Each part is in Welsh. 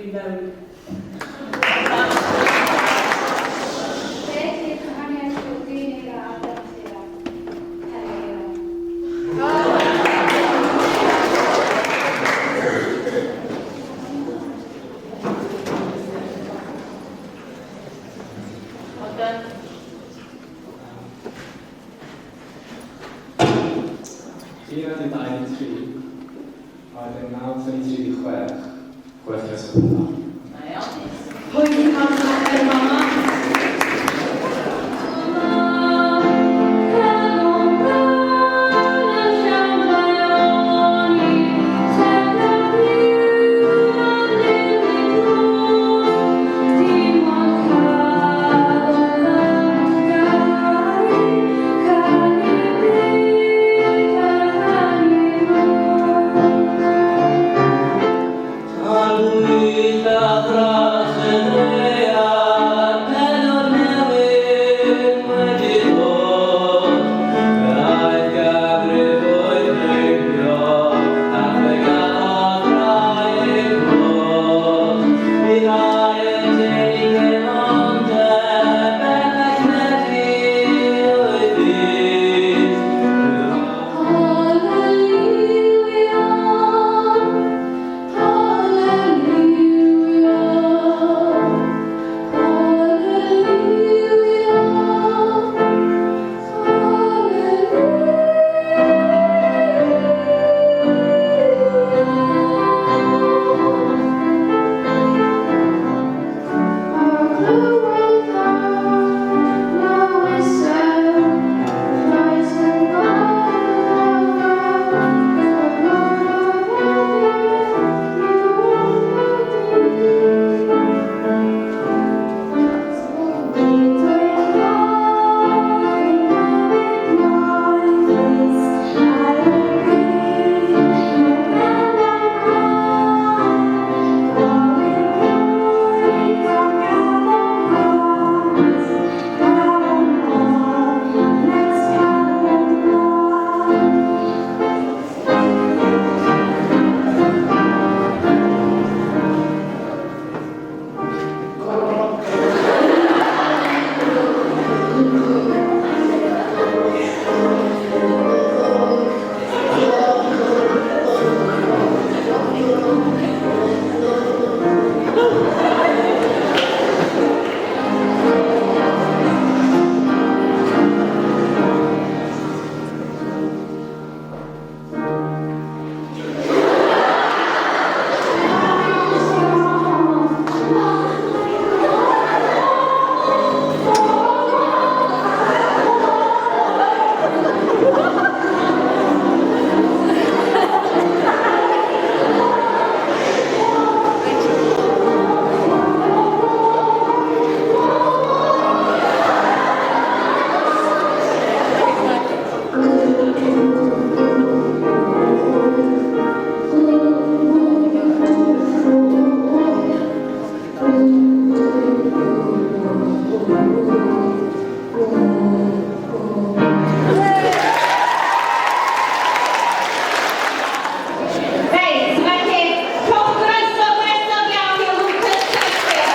Fi'n newid. Beth yw'r gwahaniaeth rhwng dyn eira a dynes eira? Peli eira. Morgan. Un a dim dau dim tri, a wedyn 9, 23, 6, 6 dros y pethau. Da iawn. Pwy sy'n cael y mama? Reit, felly, rhowch groeso gwresog iawn i Lucas Churchill.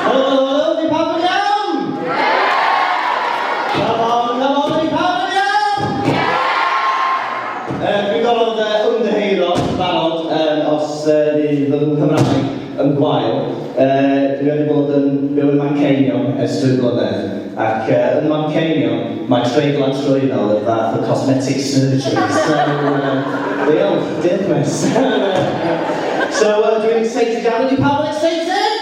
Helo, helo, helo, di pawb yn iawn? Come on, come on, di pawb yn iawn? Dwi'n gorfod ymddiheuro yn barod os fydd fy Nghymraeg yn gwael. Dwi wedi bod yn byw yn Manceinion ers 2 blynedd, ac yn Manceinion mae treiglad trwynol yn fath o cosmetic surgery, so diolch, diolch. So dwi'n excited iawn, ydy pawb yn excited?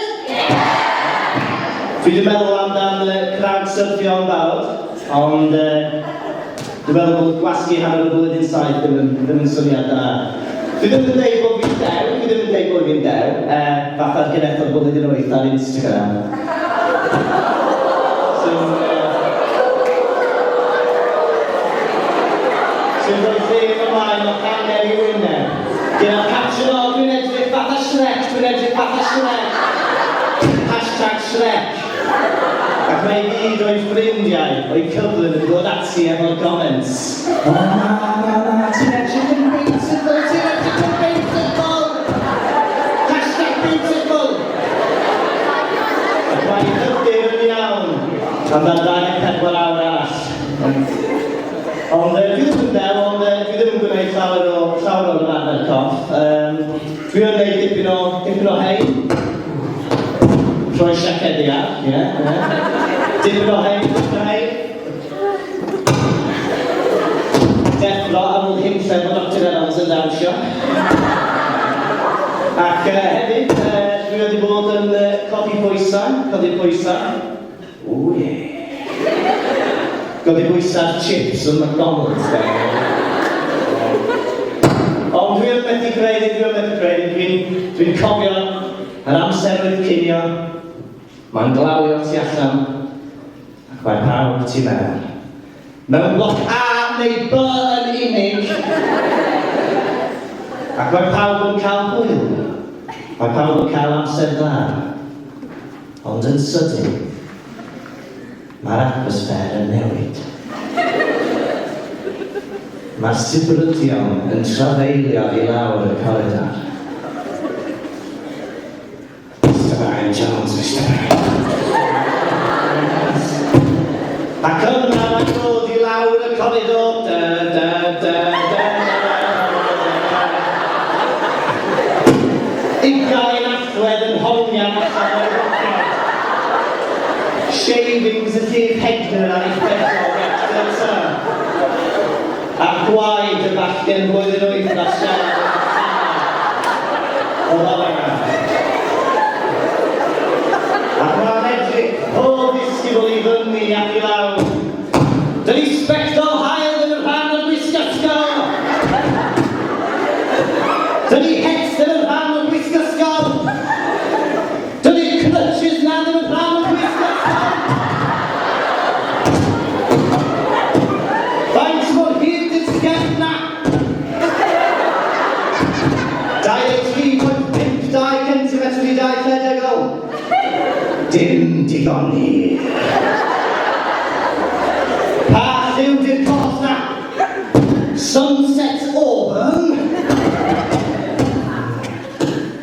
Dwi wedi meddwl amdan crowd surfio yn barod, ond dwi'n meddwl bod gwasgu hanner y flwyddyn saith ddim yn syniad da. Dwi ddim yn dweud bod fi'n dew, dwi ddim yn dweud bod fi'n dew, fatha'r genethod blwyddyn 8 ar Instagram. Sy'n rhoi llun ymlaen o hanner i wyneb. Gyda'r caption o, "Dwi'n edrych fatha Shrek, dwi'n edrych fatha Shrek. Hashtag Shrek." Ac Ac mae i gyd o'i ffrindiau, o'i cyflym yn dod ati efo'r comments. O na, na, na, ti'n edrych yn beautiful, ti'n edrych yn beautiful! #beautiful! Ac mae'n hyder yn iawn am dan 24 awr arall. Ond dwi ddim yn del, ond dwi ddim yn gwneud llawer o llawer o'r ymarfer corff. Dwi yn gwneud dipyn o hein. Rhoi siacedi ar, ie, ie. Dipyn o hein, dipyn o hein. Deffro ar ôl hunllef o Dr Evans yn dawnsio. Ac hefyd, dwi wedi bod yn codi pwysau, codi pwysau. O ie. Codi pwysau'r chips yn McDonald's, de. Ond dwi yn methu credu, dwi yn methu credu, dwi'n cofio yr amser oedd cinio, mae'n glawio tu allan, ac mae pawb tu mewn. Mewn bloc A neu B yn unig, ac mae pawb yn cael hwyl. Mae pawb yn cael amser dda. Ond yn sydyn, mae'r atmosffer yn newid. Mae'r sibrydion yn trafeilio i lawr y coridor. Mr Brian Jones, Mr Brian Jones. Ac yna mae'n dod i lawr y coridor. Da, da, da, da, da, da, da. Ugain allwedd yn hongian allan o'i boced. Shavings y llif hegner ar ei chwedog at y tŷ. A gwaed y bachgen blwyddyn wyth a siarad yn y Oedd yna. Ac mae'n edrych pob ddisgybl i fyny ac i lawr. Dydy sbectol haul ddim yn rhan o'r gwisg ysgol! Dydy het ddim yn rhan o'r gwisg ysgol! Dydy'r crutches na ddim yn rhan o'r gwisg ysgol! Faint mor hir di'r sgert na? 23.52 centimetr i dau lledegol. Dim digon hir. Pa lliw di'r cot na? Sunset Auburn?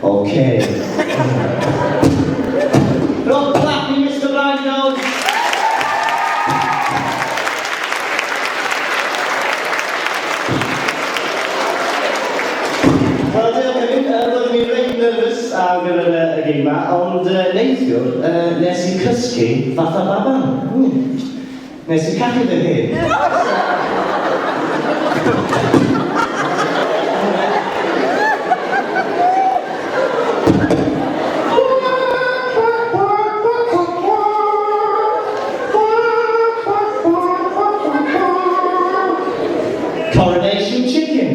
Okay. Rhowch clap i Mr Brian Jones. Wel, diolch hefyd. Roeddwn i'n reit nervous ar gyfer y gig yma, ond neithiwr, nes i cysgu fatha baban. Nes i cachu fy hun. Coronation Chicken.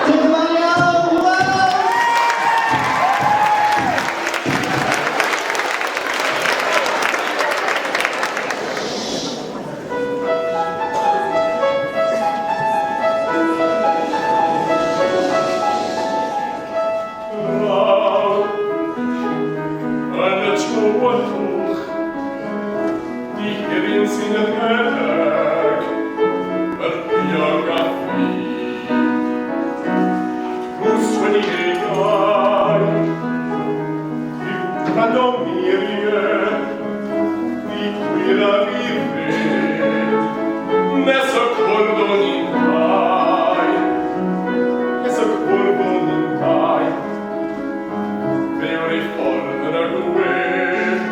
Diolch yn fawr iawn! Hwyl! Draw yn y tywyllwch, dihiryn sy'n rhedeg, yr diog a fi. Drws wedi ei gau, yw gwrando muriau, ddigwydd a fi fyd, nes y cwrddwn ni'n dau. Nes y cwrddwn ni'n dau. Fe yw'r ei ffordd yn y gwyllt,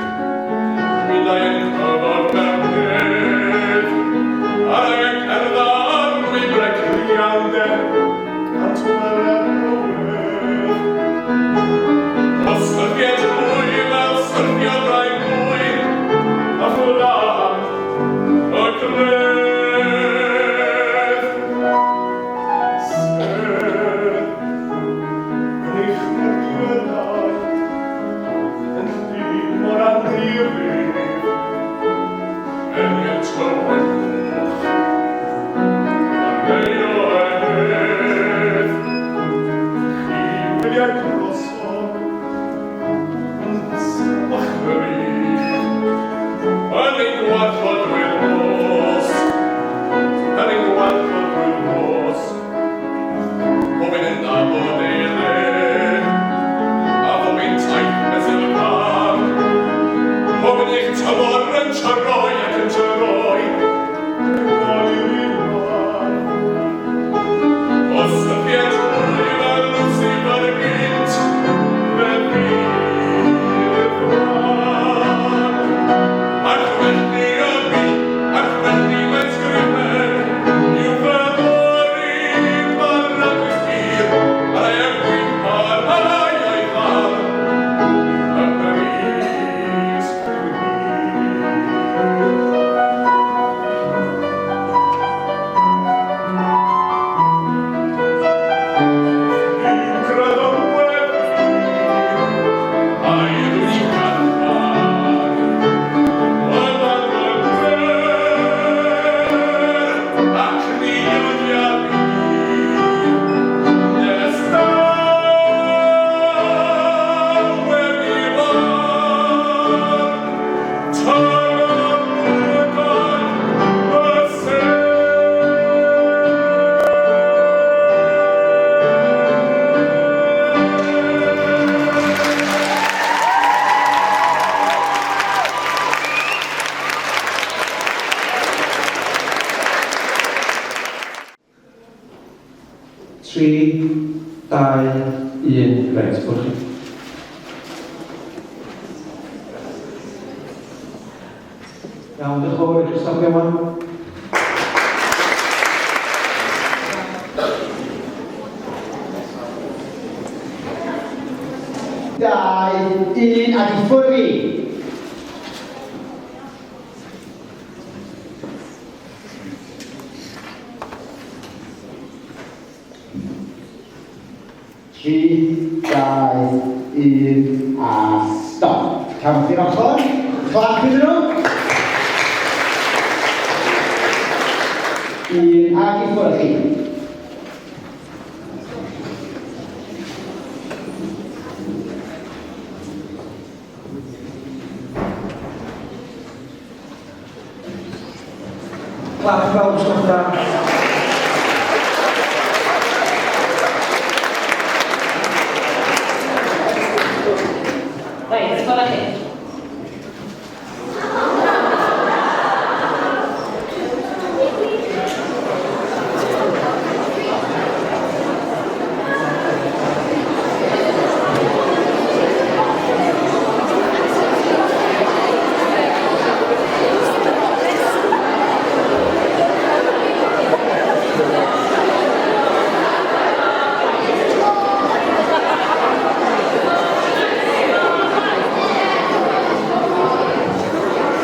Minnau yn cyfod mewn peth, Ar angen cerdded ar lwybrau cyfiawnder, At weled bywyd. O syrthied hwy fel syrthiodd rai mwy, A fflam y gref. Sef yn eich merchynnau, yn llun mor annifyr, yn i'r tywyllwch, a neu o hedd. Chi wyliau drosodd, yn ddistaw a chryf. ein gwarchod drwy'r nos, Yn ein gwarchod drwy'r nos. Pob un yn nabod ei le, A phob un taith fesul cam. Pob un eich tymor yn troi ac yn troi, Yn i'r un man. Os syrthiet trwy fel Lucifer gynt, fe fydd y brân. Ac felly y bu, ac felly mae'n sgrifen, i'w feddwl paradwys hir, ar ei gwymp ar ei far, yn Paris hir. I'w craddon wedi, a'i rwy'n carchar, Y ac ni ildia fi, nes dawem i lan, tan amlygad y sêr. Tri, dau, un, reit, ffwrdd chi. Iawn, diolch yn fawr i chi stopio yma. Dau, un, ac i ffwrdd fi. Tri, dau, un, a stop. Cam i'r ochr. Clap iddyn nhw. Un, ac i ffwrdd chi. Clap i bawb, os gwelwch yn dda. Reit, ffwrdd â chi.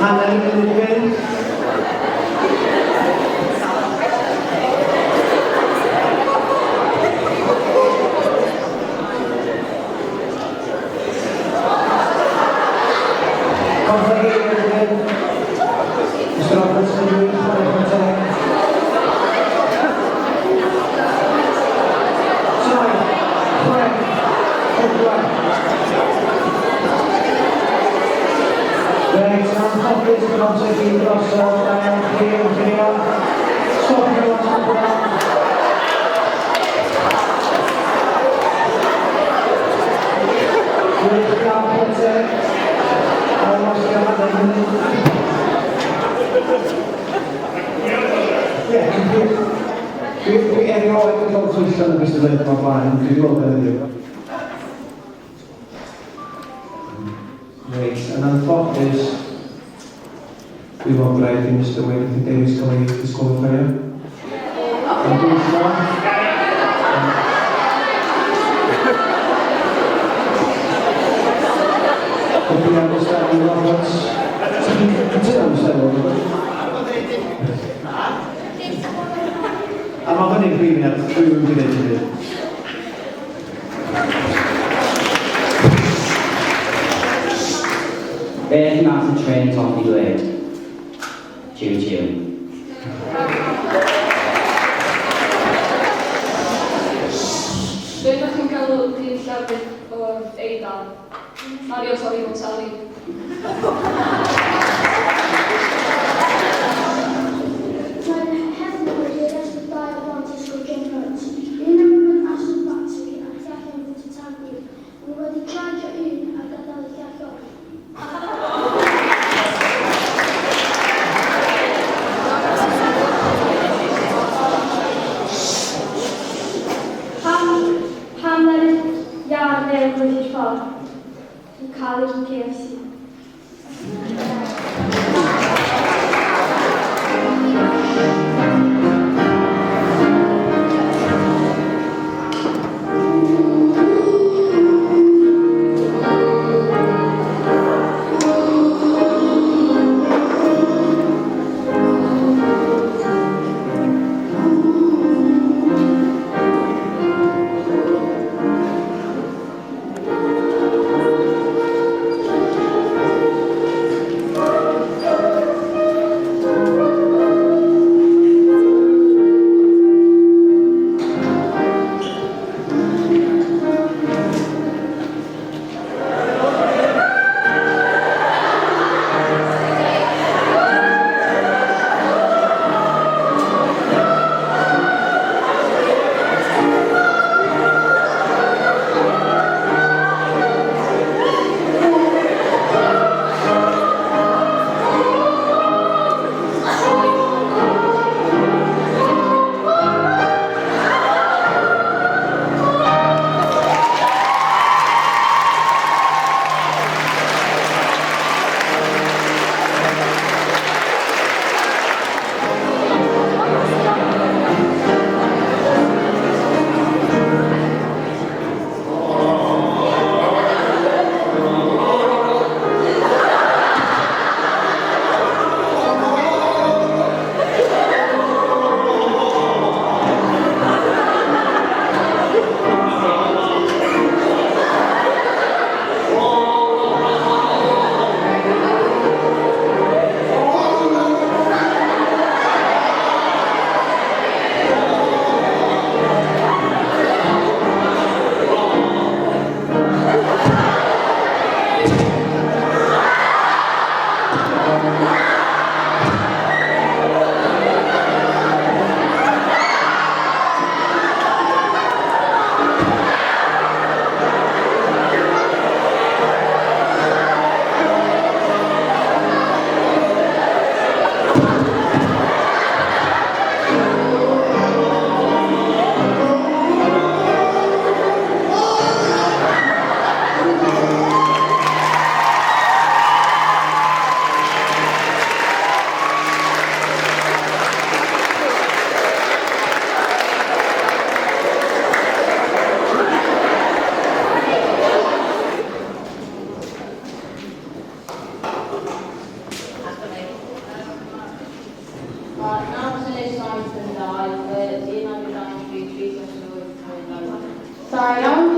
Hanner munud i fynd. Pymtheg eiliad i fynd. Mr Roberts yn dweud 60. 7, 6, 4. Reit, yn anffodus, mae'n amser gyd drosodd, da iawn chi, wrth i ni am. Stopio rwan, stopio rwan. Gwych iawn, Peter. Aros i am hanner munud. Ie, dwi erioed wedi cael twyllo yn y gystadleuaeth yma o'r blaen, dwi wedi gweld heddiw. Reit, yn anffodus, dwi'n meddwl bod rhaid i Mr Wayne Davies cael ei disqualifio. Yn dwyllo. Copi am Mr Alan Roberts. Ti'n cytuno Mr Alan Roberts? A mae fyny'n prif munud, dwi'n mynd i wneud hynny. Beth nath y trên topi dweud? Chiw chiw. Be ydych chi'n galw dyn llefrith o'r Eidal? Mario Toli Motelli. talu KFC. Da iawn.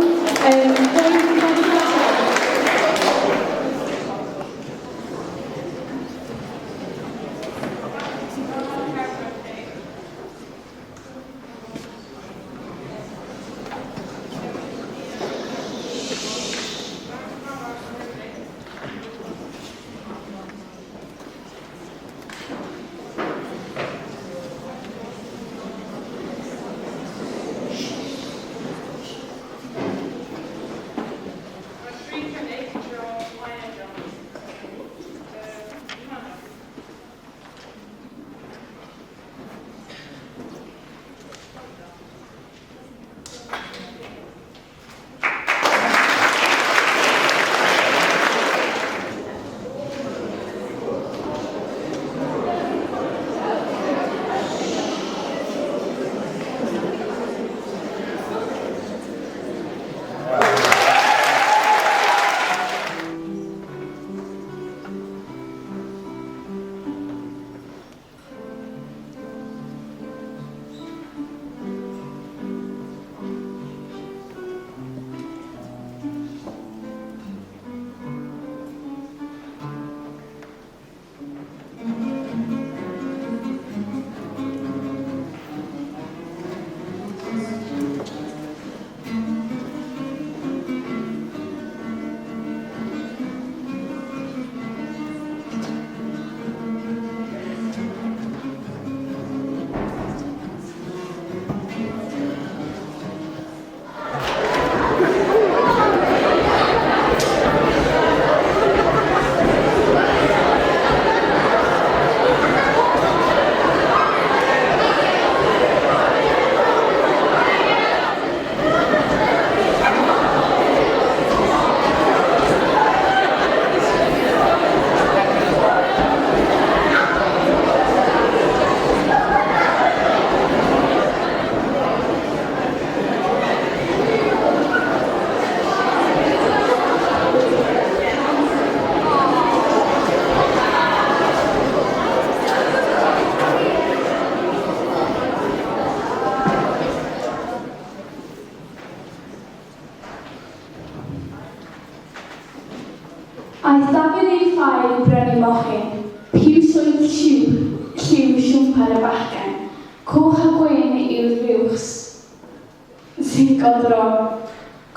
sy'n godro.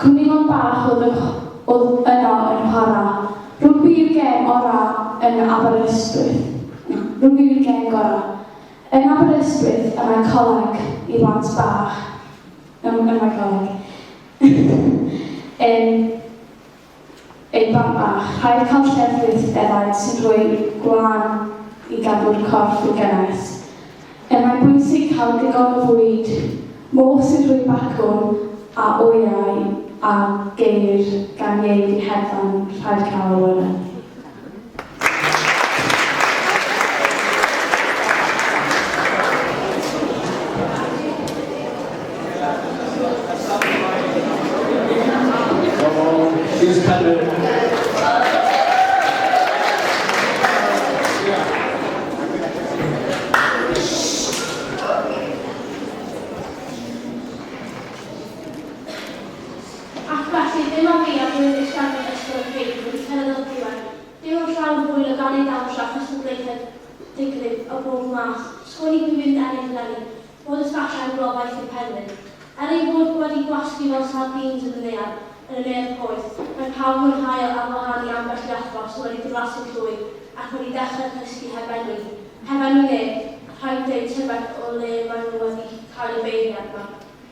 Cwningod bach oedd yn oedd yno yn chwarae. Rygbi yw'r gêm orau yn Aberystwyth. Na, rygbi yw'r gêm gorau. Yn Aberystwyth y mae coleg i blant bach. Y mae coleg. Yn ei blant bach. Rhaid cael llefrith defaid sy'n rhoi gwlân i gadw'r corff yn gynnes. Y mae'n bwysig cael digon o fwyd, moch sy'n rhoi bacwn a wyau a geir gan ieir i hedfan, rhaid cael awyren. Rhys Penrhyn. Ac felly, ddim a fi a blwyddyn eisteddfod Ysgol y Prif wedi cyrraedd o'r diwedd. Dim ond llawn hwyl o ganu dawnsio a chystadlaethau digrif o bob math. Sgwn i pwy fydd yn ennill eleni. Bod efallai yn gobaith i'r Penrhyn. Er ei fod wedi gwasgu fel sardîns yn y neuadd, yn y neuadd poeth, mae pawb mor hael ar wahân i ambell i athro sydd wedi diflasu'n llwyr ac wedi dechrau cysgu heb enwi, heb enwi neb, rhaid dweud tybed o le maen nhw wedi cael y beirniad 'ma.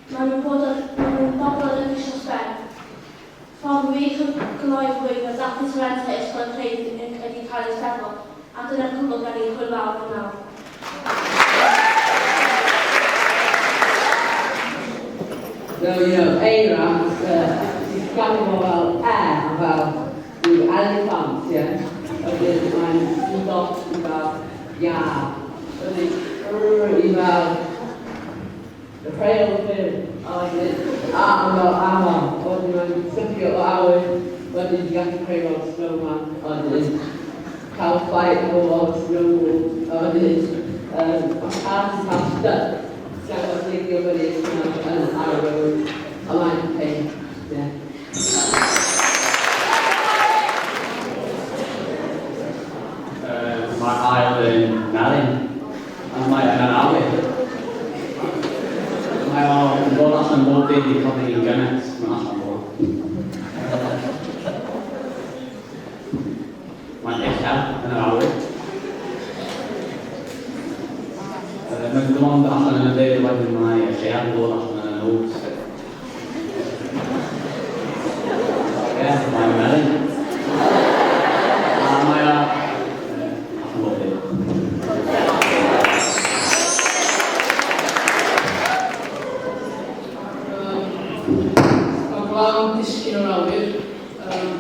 Maen nhw'n bod yn, maen nhw'n bobl olygus dros ben. Ffordd wych o gloi'r flwyddyn oedd dathlu talentau Ysgol y Creiddyn yn ydi cael Eisteddfod, a dyna'r cwbl gen i, hwyl fawr am nawr. So, you know, eira, ti'n sganu fo fel e, a fel rhyw eliffant, ie? Wedyn mae'n i dot i fel ia. Wedyn r i fel y rheilffyrdd, a wedyn a yn fel afon. A wedyn mae'n syrthio o awyr, wedyn ti'n gallu creu fel snowman, a wedyn cael fight efo fo snow, a wedyn mae car ti'n cael stuck, ti'n gorfod neidio fyny i'r snow yn ar y road, a mae'n pain, ie. Mae'r haul yn melyn, a mae yn awyr. Mae o'n dod allan bob dydd i codi hi'n gynnes. Mae'n allan bob. Mae'n uchel yn yr awyr. Mae'n dim ond allan yn y dydd, wedyn mae y lleuad yn dod allan yn y nos. Ie, mae'n melyn. A mae o allan bob dydd. Mae glaw yn disgyn o'r awyr, allan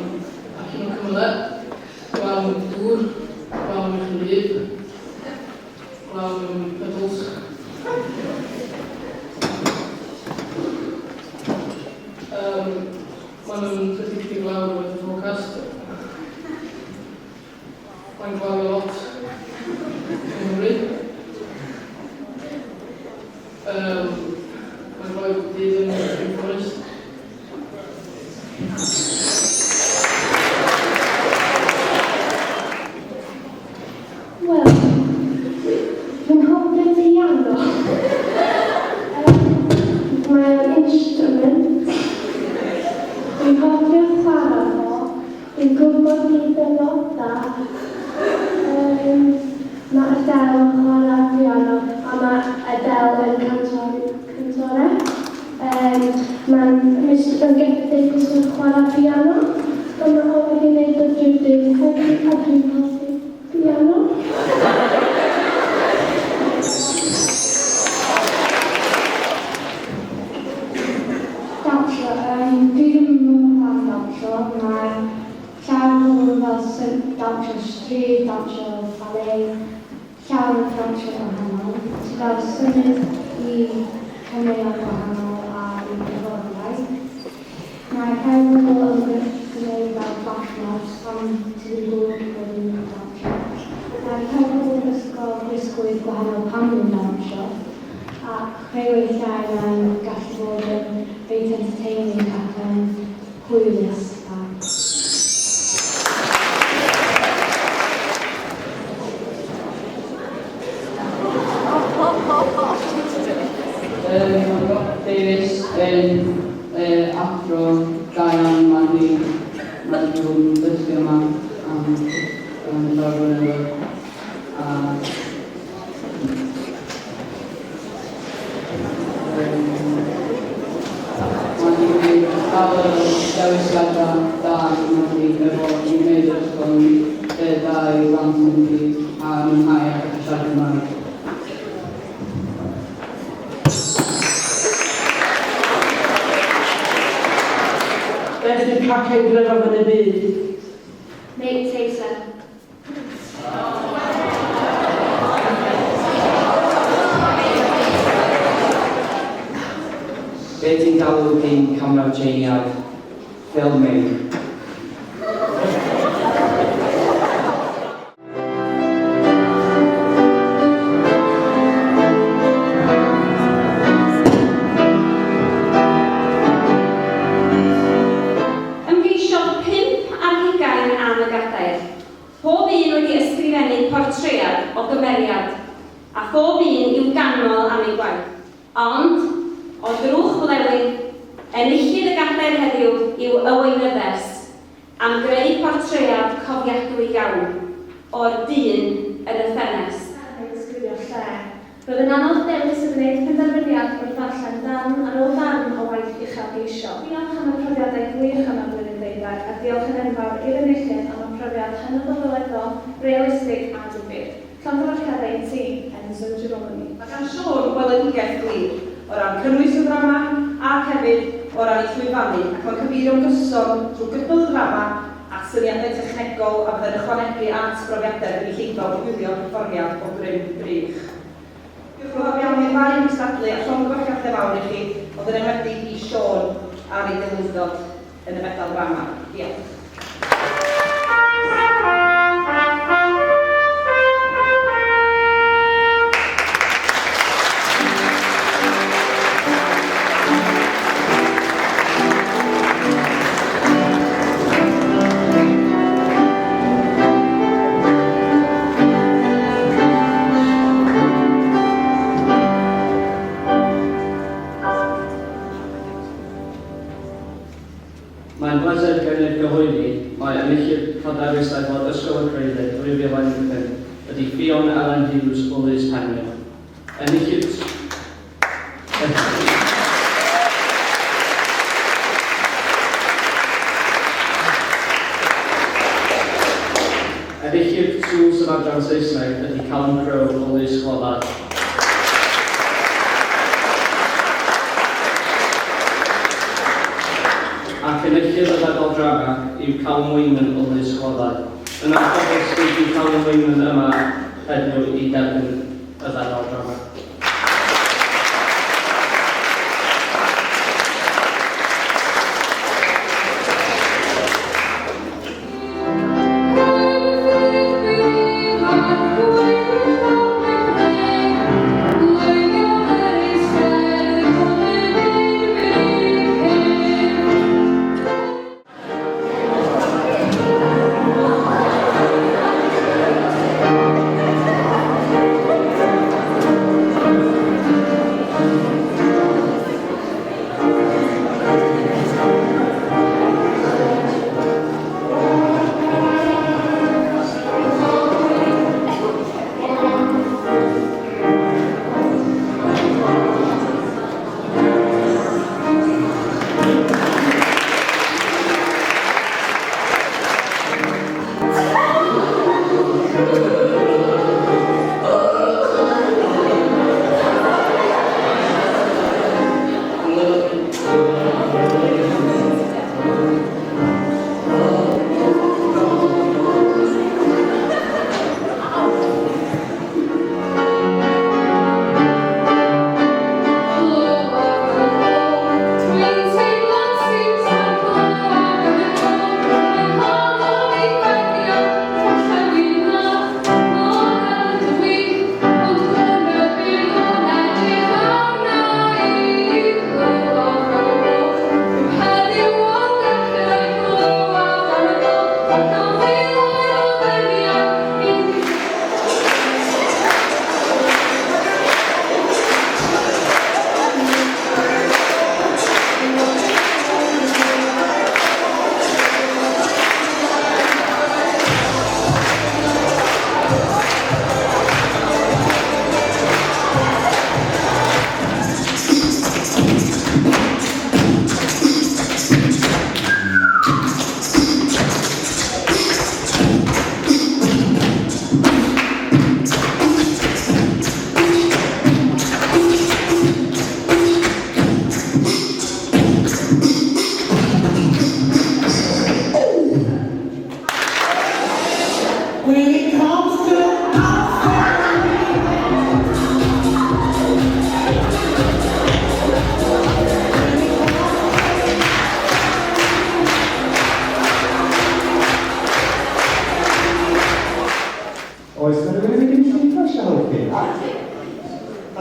o'r cymylau, glaw mewn dŵr, glaw yn eich wlyb, glaw mewn puddles. Maen nhw'n predictio glaw yn y weather forecast. Mae'n glawio lot yng Nghymru. Mae'n glawio bob dydd yn y Forest. Wel, dwi'n hoffi piano. Mae'n instrument. Dwi'n hoffi chwarae fo. Dwi'n gwybod ei ddynodau. Mae Adele yn chwarae piano a mae Adele yn cantore. Mae'n Mr Gareth Davies yn chwarae piano. A mae o wedi gwneud o drwy dydd heddiw a dwi'n hoffi piano. Dawnsio, dwi ddim yn fan dawnsio. Mae llawer o bobl fel dawnsio stryd, dawnsio ballet, llawer o dawnsio gwahanol. Ti fel symud i caneuon gwahanol a i gerddoriaeth. Mae rhai bobl yn gwneud fel flash mobs pan ti ddim yn gwybod bod nhw'n dawnsio. Mae rhai bobl yn gwisgo gwisgoedd gwahanol pan nhw'n dawnsio. A rhai weithiau mae'n gallu bod yn reit entertaining ac yn hwylus. Mae Robert Davies yn am llawer blynyddoedd. A mae wedi gwneud llawer o dewisiadau da i fi efo i wneud yr ysgol yn lle da i blant mynd i a mwynhau a gallu siarad Cymraeg. Beth yw'r cacen gryfaf yn y byd? Nate Saeson. Be ti'n galw dyn camera Tseiniad? Filming. Ymgeisiodd 25 am y gadair. Pob un wedi ysgrifennu portread o gymeriad, a phob un i'w ganmol am ei gwaith. Ond, o drwch blewyn, enillydd y gadair heddiw yw Y Weinyddes, am greu portread cofiadwy iawn o'r dyn yn y ffenest. Neu ddisgrifio lle. Roedd yn anodd dewis a gwneud penderfyniad wrth ddarllen darn ar ôl darn o waith uchelgeisiol. Diolch am y profiadau gwych yma blwyddyn ddeuddeg a diolch yn enfawr i'r enillydd am y profiad hynod o weledol, realistig a difyr. Llongyfarchiadau i ti, Enzo Girolami. Mae gan Siôn weledigaeth glir o ran cynnwys y ddrama ac hefyd o ran ei llwyfannu ac mae'n cyfeirio'n gyson drwy gydol y ddrama at syniadau technegol a fyddai'n ychwanegu at brofiadau'r gynulleidfa wrth wylio perfformiad o gryn drych. Diolch yn fawr iawn i'r ddau am gystadlu a llongyfarchiadau mawr i chi, ond yn enwedig i Siôn ar ei deilyngdod yn y fedal ddrama. Diolch. Mae'n bleser gennyf gyhoeddi mai enillydd Cadair Eisteddfod Ysgol y Creiddiau 2015 ydy Ffion Elen Hughes o Lys Penrhyn. Enillydd Enillydd Tŵs yr Adran Saesneg ydy Callum Crowe o Lys Cloddau. Ac enillydd y fedal drama yw Callum Wayman o Lys Cloddau. Yn anffodus, nid yw Callum Wayman yma heddiw i derbyn y fedal drama.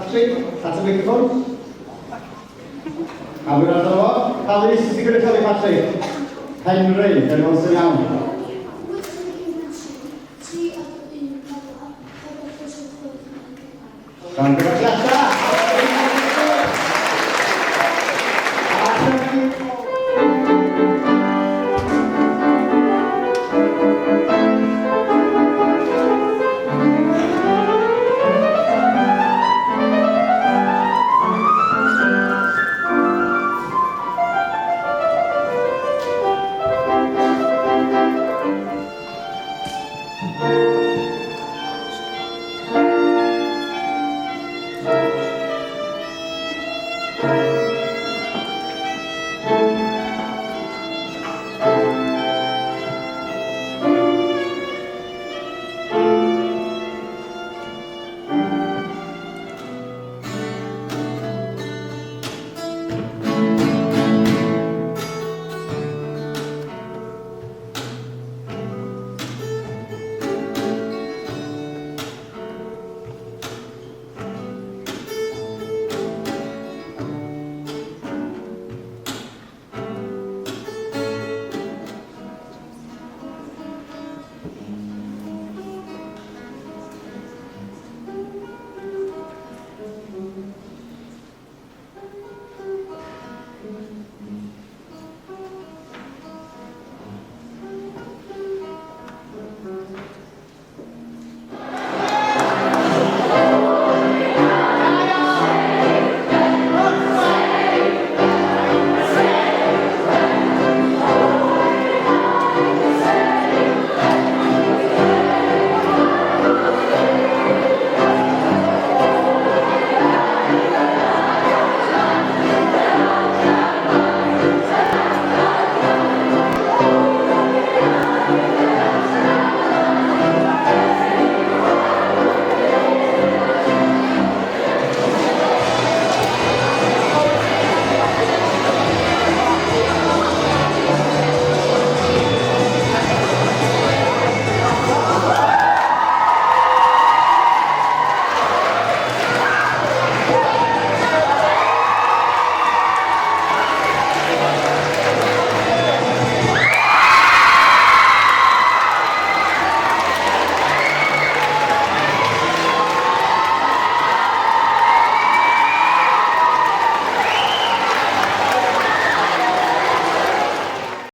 Patrick, at y meicroffon. A mwyn amdano fo, pa lys sydd wedi gynrychioli Patrick? Henry, Henry sy'n iawn. Llongyfarchiadau.